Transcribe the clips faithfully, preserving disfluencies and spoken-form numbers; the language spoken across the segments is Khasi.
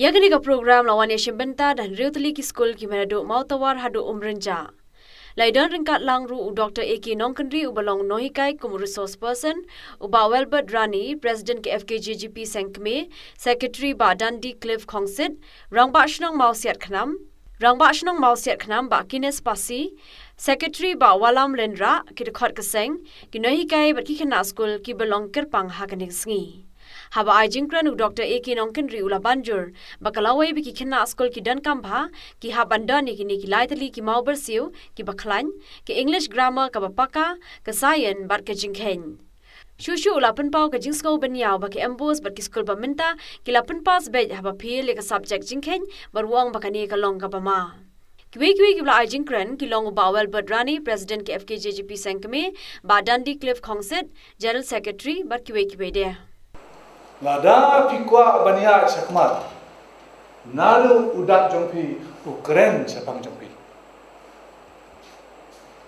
Ïa kane ka program la wan ïashim bynta da hynriew tylli ki skul kiba naduh Mawtawar haduh Umrynjah. La ïadon ryngkat lang ruh u Doctor A K Nongkynrih uba long nonghikai kum u resource person, u Bah Welbert Rani, President ka F K J G P Sengkmie, Secretary Bah Dundee Cliff Khongsit, Rangbah Shnong Mawsiat Khnam, Rangbah Shnong Mawsiat Khnam Bah Kines Pasi, Secretary Bah Walam Lenrah, ki dkhot ka seng, ki nonghikai bad ki khynnah skul kiba long kyrpang ha kane ka sngi. Haba ai jingkren u Doctor A K Nongkynrih u la banjur ba ka lawei ba ki khynnah skul ki donkam bha, ki hap ban don ïa kine ki lai tylli ki mawbyrsiew kiba khlaiñ, ka English grammar kaba paka, ka science bad ka jingkheiñ. Shuh shuh u la pynpaw ka jingsngew bynñiaw ba ki MBOSE bad ki skul ba mynta ki la pynpass beit haba fail ïa ka subject jingkheiñ bad u ong ba kane ka long kaba ma. Kiwei kiwei kiba la ai jingkren ki long u Bah Welbert Rani, President ka F K J G P Sengkmie, Bah Dundee Cliff Khongsit, General Secretary bad kiwei kiwei de. Lada phi kwah ban ïaid shakhmat, naduh u dak jong phi u kren shaphang jong phi.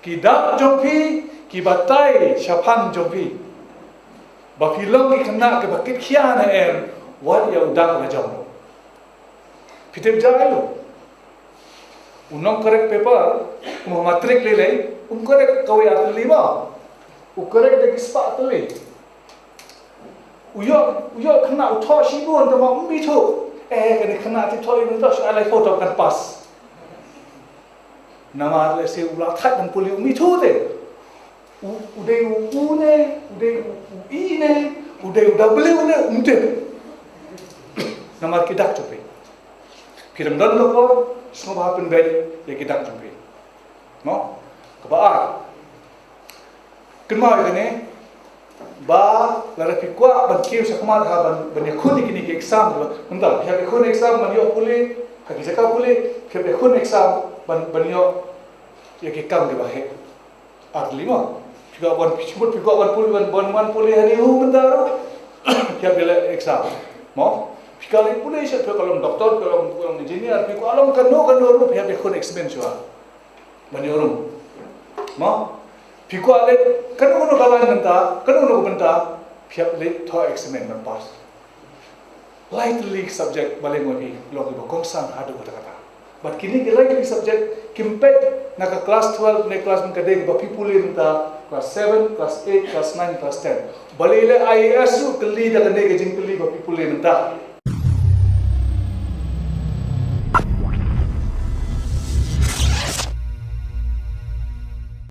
Ki dak jong phi ki batai shaphang jong phi. Ba phi long ki khynnah kiba kitkhia ne em, wat ïa u dak la jong. Phi tip jai lo. U nong correct paper, um ha matric lei lei, um correct kawei ar tylli ba. U correct da ki spah tylli. U ïoh, u ïoh khynnah u thoh shibun, tang ba um ithuh. Eh, kane khynnah te thoh ïa u, thoh shu ai lai photo kan pass. Namar lehse u la thait ban pule um ithuh te. U, u dei u U ne, u dei u, u E ne, u dei u W ne, um tip. Namar ki dak jong phi. Phi dang don ka por, sngewbha pynbeit ïa ki dak jong phi. Mo? Kaba ar. Kynmaw ïa kane, ba lada phi kwah ban kiew shakhmat ha ban, ban ïakhun ïa kine ki exam, mynta phi hap ïakhun exam ban ïoh pule ha ki jaka pule, phi hap ïakhun exam ban, ban ïoh ïa ki kam kiba heh. Ar tylli mo. Phi kwah ban, phi kwah ban pule, ban, ban, ban pule ha NEHU mynta ruh, phi hap ïaleh exam. Mo? Phi kwah leit pule sha, phi kwah long doctor, phi kwah long, phi kwah long engineer, phi kwah long kano kano ruh, phi hap ïakhun exam shuwa. Ban ïoh rung. Mo? Phi kwah leit kano kano ka line mynta, kano kano ka bynta, phi hap leit thoh exam ban pass. Lai tylli ki subject ba leh ma phi long kiba kongsan haduh katta katta. Bad kine ki lai tylli ki subject kim peit na ka class twelve ne class, mynta ka dei ba phi pule mynta class seven, class eight, class nine, class ten. Balei leh IAS ruh kylli da kane ka jingkylli ba phi pule mynta.